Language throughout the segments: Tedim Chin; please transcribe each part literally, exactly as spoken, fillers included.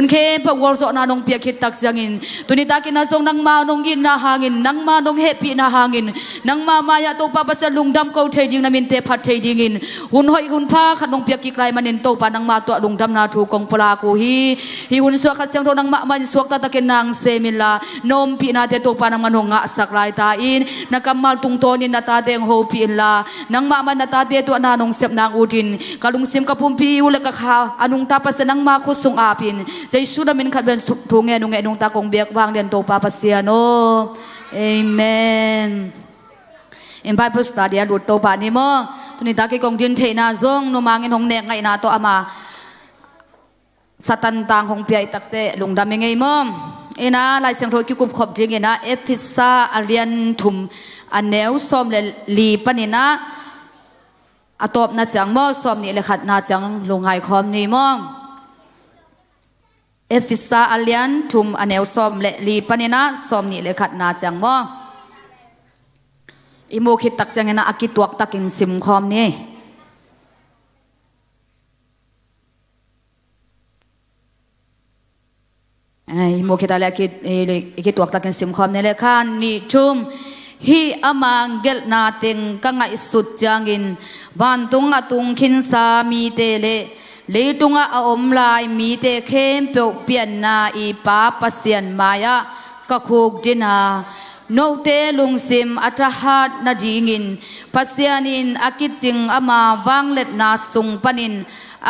Khempeuh gualzawhna nong piak khit tak ciangin, tuni takin ah zong nangma nong itna hangin, nangma nong hehpihna hangin, nangma mai-ah Topa Pasian lungdam ko thei ding, na minte phat thei dingin hun hoih hun pha khat nong piak kik lai manin Topa nangma tungah lungdamna thu kong pulak uh hi. Hih hun sungah Kha Siangtho nangmah mah in suakta takin nang sem inla, na ompihnate Topa nangman hong ngahsak lai ta in, na kammal tungtawnin na tate hong hopih inla, nangmah mah in na tate tungah na nong sep nang utin, ka lungsim ka pumpi uh le ka kha a nungta Pasian nangma khut sung apin, Jesu na min khat bek in thu ngen uh, ngen nungta kong biak vanglian Topa Pasian aw. Amen. In Bible study a lut to pah ni maw. Tuni takin kong din theihna zong numangin hong nek ngaihna tawh ama Satan tang hong pia i takte lungdam i ngei maw. Ina Lai Siangtho i kikup khop dingin ah Efesa a lian thum a neu sawm le li panin ah a tawpna ciang maw, sawm nih le khatna ciang lungngai khawm ni maw. Efesa a lian thum a neu sawm le li panin ah sawm nih le khatna ciang maw. I muh khit tak ciangin ah a kituak takin sim khawm ni. Eh, i muh khit a le a ki, i, i kituak takin sim khawm ni le khan nih thum. Hih ama gelhna teng ka ngaihsut ciangin vantung a tung khinsa mite le leitungah a om lai mite khempeuh pianna i Pa Pasian mai-ah ka khukdin a, note lungsim a thahat nadingin Pasian in a kicing ama vangliatna sung panin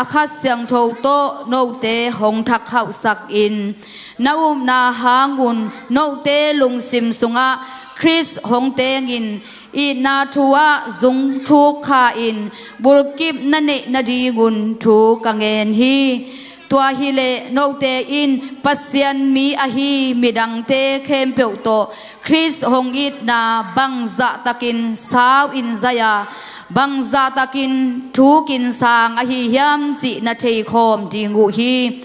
a Kha Siangtho tawh note hong thak hauhsak in, na upna hangun note lungsim sungah Khrist hong tengin itna thu ah zung thuk kha in bulkip na neih nadingun thu ka ngen hi. Tua hileh note in Pasian mi ahi midangte khempeuh tawh Khrist hong itna bangzahtakin sau in zai a, bangzahtakin thukin sang ahi hiam cih na theikhawm ding uh hi.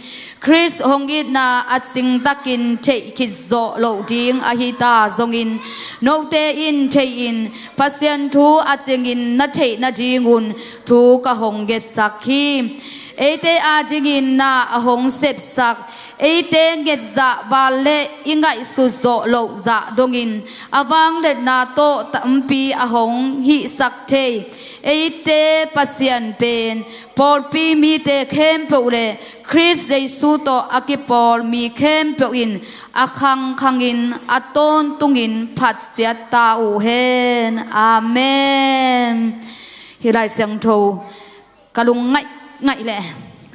Khrist hong itna a cingtakin theih khit zawh loh ding ahi ta zongin, note in thei-in Pasian thu a cingin na theih nadingun thu ka hong ngetsak hi. Eite adingin na a hong sepsak, eite ngetzah val le i ngaihsut zawh loh zah dongin a vangliatna tawh tampi a hong hihsak thei eite Pasian pen pawlpi mite khempeuh le Khrist Jesu tawh a kipawl mi khempeuh in a khangkhangin a tawntungin phat ciat ta uh hen. Amen. Hih Lai Siangtho ka lung ngaih ngaih le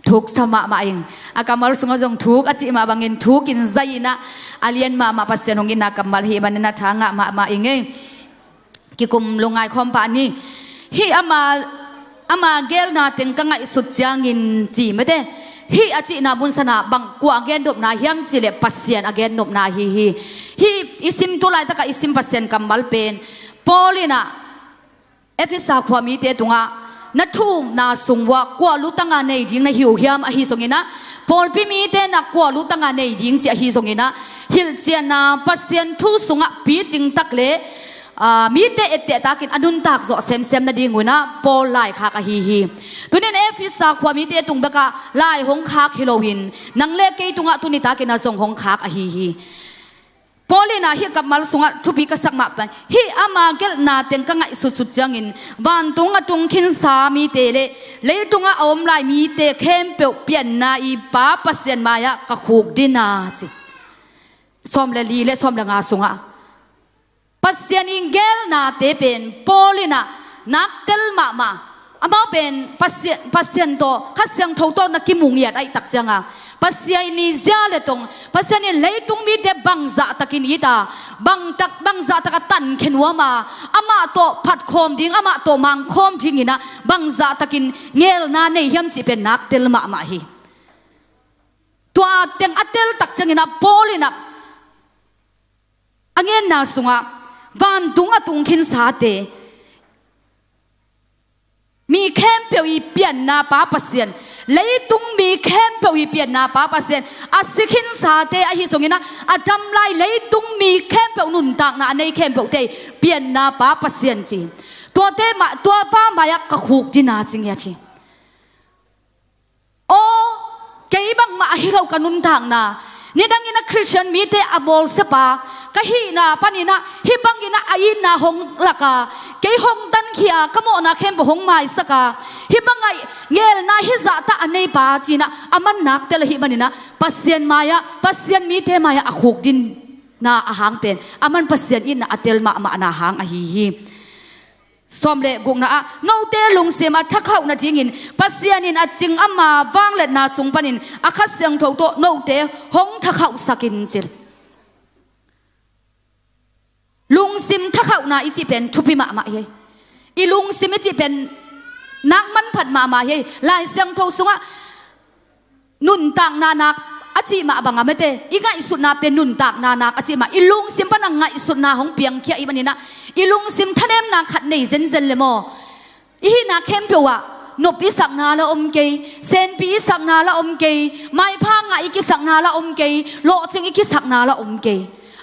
thuksa mahmah ing. A kammal sungah zong thuk a cih mah bangin thukin zai in ah a lian mahmah Pasian hong itna kammal hih manin a tha ngah mahmah ing ei. Kikum lungngai khawm pah ni. Hih ama, ama gelna teng ka ngaihsut ciangin ci mete. Hih a cihna mun sanah bang kua a gennopna hiam cih leh Pasian a gennopna hi hi. Hih i sim tu laitakah i sim Pasian kammal pen Paul in ah Efesa khua mite tungah na thu upna sung uah kua lutanga nei ding na hi uh hiam ahi zongin ah, pawlpi mite na kua lutanga nei ding cih ahi zongin ah, hilhcianna Pasian thu sungah picing tak le, aa, mite etteh takin a nuntak zawh semsem nadingun ah Paul laikhak ahi hi. Tunin Efesa khua mite tung bekah lai hong khak hi loin nang le kei tungah tuni takin ah zong hong khak ahi hi. Paul in ah hih kammal sungah thupi ka sak mah pen, hih ama gelhna teng ka ngaihsutsut ciangin vantung a tung khinsa mite le leitungah a om lai mite khempeuh pianna i Pa Pasian mai-ah ka khukdin a ci. Sawm le li le sawm le nga sungah Pasian i gelnate pen Paul in ah nak tel mahmah. Amau pen Pasian, Pasian tawh, Kha Siangtho tawh na kimu ngiat ahih tak cianga Pasian i zia le tong, Pasian in leitung mite bangzahtakin it a, bangtak, bangzahtaka tankhe nuam a, amah tawh phatkhawm ding, amah tawh mangkhawm dingin ah bangzahtakin ngelna nei hiam cih pen nak tel mahmah hi. Tua teng a tel tak ciangin ah Paul in ah a ngenna sungah vantung a tung khinsate, mi khempeuh i pianna Pa Pasian, leitung mi khempeuh i pianna Pa Pasian, a si khinsate ahi zongin ah, a dam lai leitung mi khempeuh nuntakna a nei khempeuhte i pianna Pa Pasian ci. Tuate mah, tua Pa mai-ah ka khukdin a ci ngiat hi. Aw, Kei bangmah a hi lo ka nuntakna, nidangin a Khristian mite a bawlsiapa ka hihna panin ah hih bangin ah a itna hong lak a, kei hong tankhia a, ka mawhna khempeuh hong maisak a, hih bangah ngelna hih zahtak a neipa ci-in ah a man naktel ahih manin ah Pasian mai-ah, Pasian mite mai-ah a khukdinna a hang pen a man Pasian itna a tel mahmahna hang ahi hi. Sawm le gukna ah, note lungsim a thakhauh nadingin Pasian in a cing ama vangliatna sung panin a Kha Siangtho tawh note hong thakhauhsak in, ci. Lungsim thakhauhna i cih pen thupi mahmah hi. I lungsim i cih pen nak manphat mahmah hi. Lai Siangtho sungah nuntakna nak a cih mah bang a, mete, i ngaihsutna pen nuntakna nak a cih mah, i lungsim pan a ngaihsutna hong piangkhia i hih manin ah i lungsim thanemna khat nei zenzen le maw. I hihna khempeuh ah nop i sakna la om kei, senpi i sakna la om kei, maipha ngah i kisakna la om kei, lawhcing i kisakna la om kei.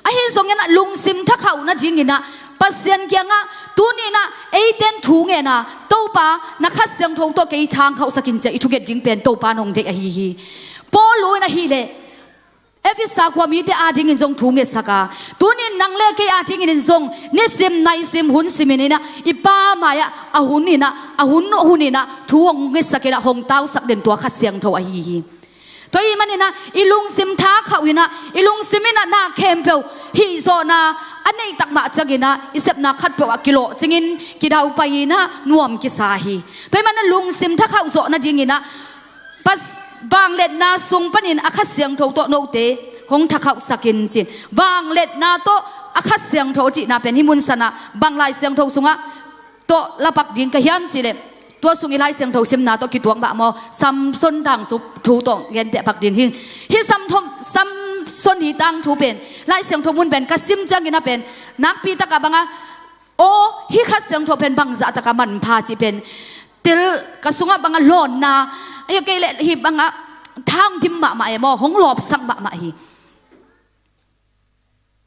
Ahi zongin ah lungsim thakhauh nadingin ah Pasian kiangah tuni-in ah eite in thu ngen a, Topa, na Kha Siangtho tawh kei thangkhauhsak in, ci-a i thunget ding pen Topa in hong deih ahi hi. Paul in ahih leh Efesa khua mite adingin zong thu ngetsak a, tuni-in nang le kei adingin zong nisim naisim hun simin in ah i Pa mai-ah a hun in ah, a hun hunin ah thu hong ngetsak in ah hong tausak den tua Kha Siangtho ahi hi. Tua ahih manin ah i lungsim thakhauh in ah, i lungsim in ah na khempeuh hih zawhna a neih tak mah ciangin ah i sepna khatpeuh ah kilawhcingin kidaupai in ah nuam kisa hi. Tua ahih manin ah lungsim thakhauh zawh nadingin ah Pas-, vangliatna sung panin a Kha Siangtho tawh note hong thakhauhsak in, ci. Vangliatna tawh a Kha Siangtho cihna pen hih mun sanah bang Lai Siangtho sungah tawh lapak ding ka hiam cih leh, tua sung i Lai Siangtho simna tawh kituak mah maw, Samson tangsu thu tawh genteh pak ding hi. Hih Samson, Samson hih tangthu pen Lai Siangtho mun pen ka sim ciangin ah pen nakpi takah bang a, aw, hih Kha Siangtho pen bangzah takah manpha cih pen tel ka sungah bang a lawnna, ahih kei leh hih bang a thang dim mahmah e maw, hong lawpsak mahmah hi.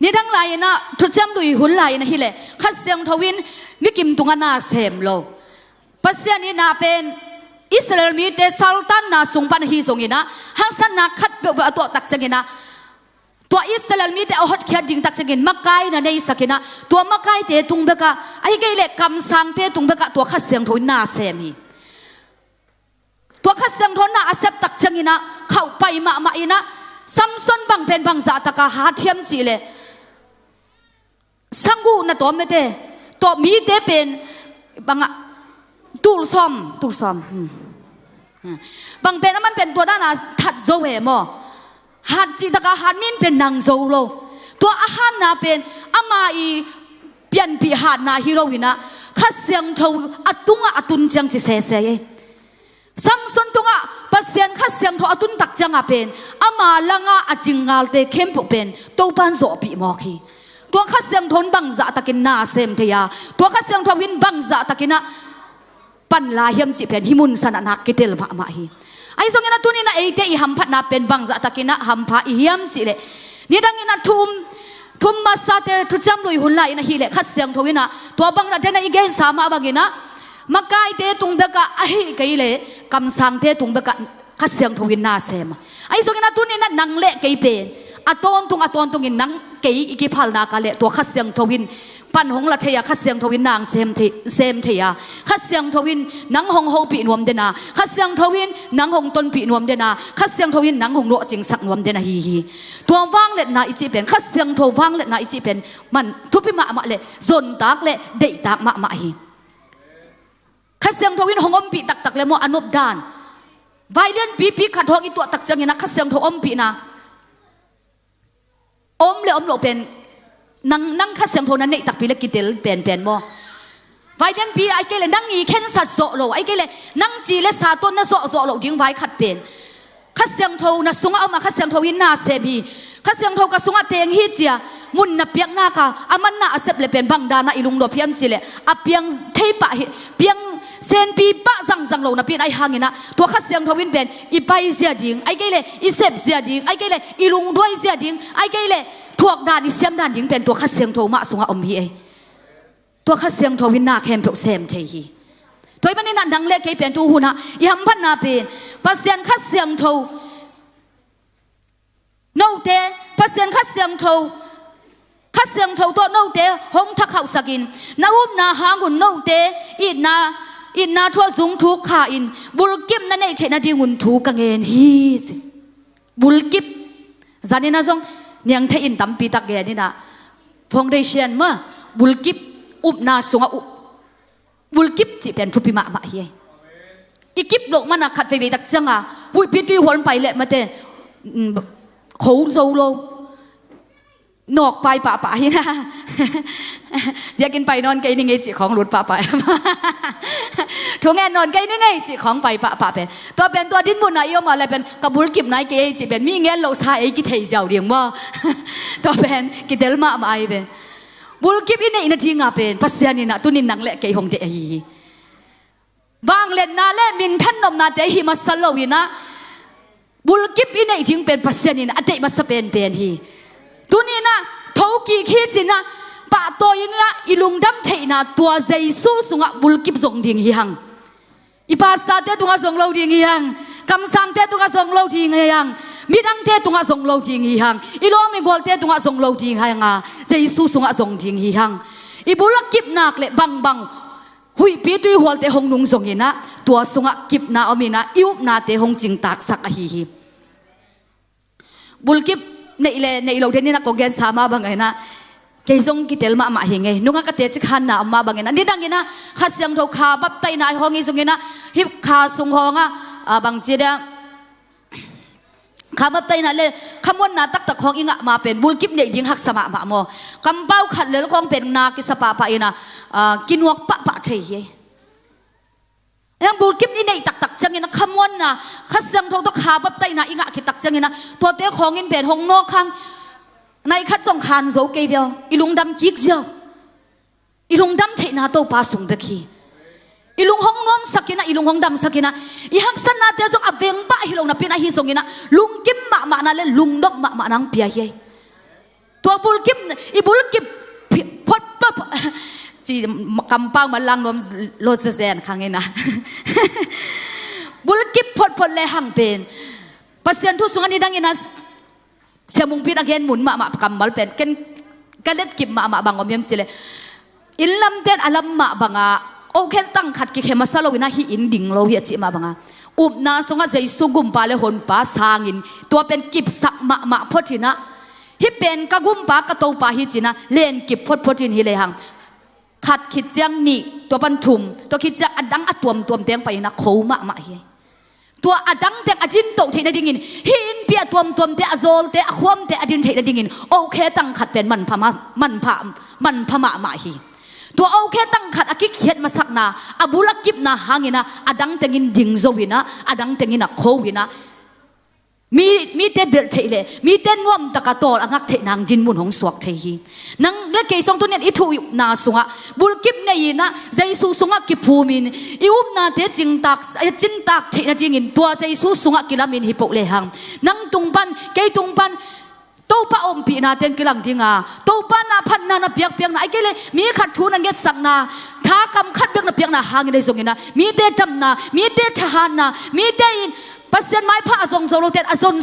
Nidang lai-in ah, thuciam lui hun lai-in ahih leh Kha Siangtho in mikim tungah na sem lo. Pasian itna pen Israel mite saltanna sung pan ahi zongin ah haksatna khat peuhpeuh a tuah tak ciangin ah tua Israel mite a hotkhiat ding tak ciangin makai na neisak in ah tua makaite tung bekah, ahih kei leh kamsangte tung bekah tua Kha Siangtho in na sem hi. Tua Kha Siangtho in na a sep tak ciangin ah khauhpai mahmah in ah, Samson bang pen bangzah takah hat hiam cih leh, sangguk na tawm mete, tua mite pen bang a, tulsawm, tulsawm. Hmm. Hmm. Bang pen aman pen tua dan a that zo e maw. Hat cih takah hat mi in pen nang zo lo. Tua a hatna pen ama i pianpih hatna hi lo in ah, Kha Siangtho a tungah a tun ciang ci sese e. Samson tungah Pasian Kha Siangtho a tun tak ciangah pen ama langah a ting ngalte khempeuh pen Topa in zawhpih mawk hi. Tua Kha Siangtho in bangzah takin na sem thei a, tua Kha Siangtho in bangzah takin ah pan la hiam cih pen hih mun sanah nak kitel mahmah hi. Ahi zongin ah tuni-in ah eite i hamphatna pen bangzah takin ah hampha i hiam cih leh, nidangin ah thu um, thu um masate thuciam lui hun lai-in ahih leh Kha Siangtho in ah tua bang na den a i gensa mah bangin ah makaite tung bekah, ahih kei leh kamsangte tung bekah Kha Siangtho in na sem a. Ahi zongin ah tuni-in ah nang le kei pen a tawntung a tawntungin nang kei i kiphalna kah leh tua Kha Siangtho in pan hong la thei a, Kha Siangtho in nang sem thei, sem thei a, Kha Siangtho in nang hong hopih nuam den a, Kha Siangtho in nang hong tonpih nuam den a, Kha Siangtho in nang hong lawhcingsak nuam den ahi hi. Tua vangliatna i cih pen, Kha Siangtho vangliatna i cih pen man thupi mahmah le zontak le deihtak mahmah hi. Kha Siangtho in hong ompih taktak le maw, a nop dan. Vai lianpipi khat hong i tuah tak ciangin ah Kha Siangtho ompihna om le om loh pen, nang, nang Kha Siangtho na neih takpi le kitel penpen maw. Vai lianpi ahih kei leh nang i khensat zawh lo, ahih kei leh nang ci le sa tawh na zawh zawh loh ding vai khat pen Kha Siangtho na sungah om a, Kha Siangtho in na sem hi. Kha Siangtho ka sungah teng hi ci-a mun na piak nak a, aman na a sep leh pen bang dan a i lungnop hiam cih leh a piang thei pah hi, piang senpi pah zangzang lo napi-in ahih hangin ah tua Kha Siangtho in pen i paizia ding, ahih kei leh i sepzia ding, ahih kei leh i lungduaizia ding, ahih kei leh thuak dan i siam dan ding pen tua Kha Siangtho mah sungah om hi ei. Tua Kha Siangtho in na khempeuh sem thei hi. Tua ahih manin ah nang le kei pen tu hun ah i hamphatna pen Pasian Kha Siangtho Te, Pasian Kha Siangtho, Kha Siangtho tawh note hong thakhauhsakin, na upna hangun note itna, itna thu ah zungthuk kha-in bulkip na neih theih nadingun thu ka ngen hi, ci. Bulkip. Zanin ah zong niangthei in tampi tak genin ah, foundation mah, bulkip, upna sungah up, bulkip cih pen thupi mahmah hi. I kip loh man ah khat veivei tak ciangin huihpi tuihual pai leh mate, mm, kho zo lo. Nawk pai pahpah hi na. Biakinn pai nawn kei ning ei cih khawng lut pahpah. Thungen nawn kei ning ei cih khawng pai pahpah pen. Tua pen tua dinmun ah i om a leh pen ka bulkip nai kei ei cih pen mi ngen lohsa ei kithei ziau ding maw. Tua pen kitel mahmah ahi pen. Bulkip i neih nading ah pen Pasian in ah tunin nang le kei hong deih ahi hi. Vangliatna le minthan nopnate hi masa lo-in ah, bulkip i neih ding pen Pasian in a deih masa penpen hi. Tuni-in ah thokik hi ci-in ah, pahtawi-in ah i lungdam theihna tua Jesu sungah bulkip zong ding hi hang. I pastor-te tungah zong lo ding hi hang. Kamsangte tungah zong lo ding hi hang. Midangte tungah zong lo ding hi hang. I lawm i gualte tungah zong lo ding hi hang a, Jesu sungah zong ding hi hang. I bul a kip nak le bangbang huihpi tuihualte hong nung zongin ah, tua sungah kipna om-in ah, i upnate hong cingtaksak ahi hi. Bulkip neih le neih loh denin ah kong gensa mah bangin ah, kei zong kitel mahmah hi ing ei. Nungah ka teci khanna om mah bangin ah, nidangin ah Kha Siangtho kha baptaihna hong hi zongin ah, hih kha sung hong ah, ah, bangci dia, kha baptaihna le khamuanna taktak khawng i ngah ma pen bulkip neih ding haksa mahmah maw. Kampau khat lel khawng pen na kisa pahpah in ah, ah, kinuak pahpah thei hi. Hang bulkip i neih taktak ciangin ah khamuanna, Kha Siangtho tawh kha baptaihna i ngah khit tak ciangin ah, tuate khawng in pen hong nawk hang. Nai khat zong khan zo kei veu, i lungdam kik ziau. I lungdam theihna Topa sung bek hi. I lung hong nuamsak in ah, i lung hong damsak in ah, i haksatnate zong a veng pah hi lo napi-in ahi zongin ah, lungkim mahmahna le lungnop mahmahna hong pia hi. Tua bulkip, i bulkip phi-, phot, phot, phot. Ci, kampau manlang nuam lo zezen khang in ah. Bulkip photphot le hang pen Pasian thu sungah nidangin ah Sia Mungpin a gen mun mahmah kammal pen ken ka letkip mahmah bang om hiam cih leh, inn lamten a lam mah bangah, okhel tang khat kikhe masa lo-in ah hih inn ding lo hi a cih mah bangah, upna sungah Jesu Gumpa le Honpa sangin tua pen kipsak mahmah phot in ah, hih pen ka Gumpa ka Topa hi ci-in ah lenkip photphot in hi lehang, khat khit ciang nih, tua pan thum, tua khit ciang a dang a tuamtuam teng pai-in ah kho mahmah hi. Tua a dang teng a dintoh theih nadingin, hih innpi a tuamtuamte, a zawlte, a khuamte a din theih nadingin, okhel tang khat pen manpha ma-, manpha, manpha mahmah hi. Tua okhel tang khat a kikhiat masakna, a bul a kipna hangin ah, a dang teng in ding zo-in ah, a dang teng in ah kho-in ah, mi, mite belh theih le mite nuamtak a tawl a ngak theih nang dinmun hong suak thei hi. Nang le kei zong tuni-in i thu i upna sungah bulkip nei-in ah, Jesu sungah kiphumin, i upnate cingtak, eh, cingtak theih nadingin tua Jesu sungah kilamin hi peuh lehang, nang tung pan, kei tung pan Topa ompihna teng kilang ding a, Topa na phatna na piakpiakna, ahih kei leh mi khat thu na ngetsakna, tha kam khat bek na piakna hangin ahi zongin ah, mite damna, mite thahatna, mite in Pasian maipha a zong zo lote in a zon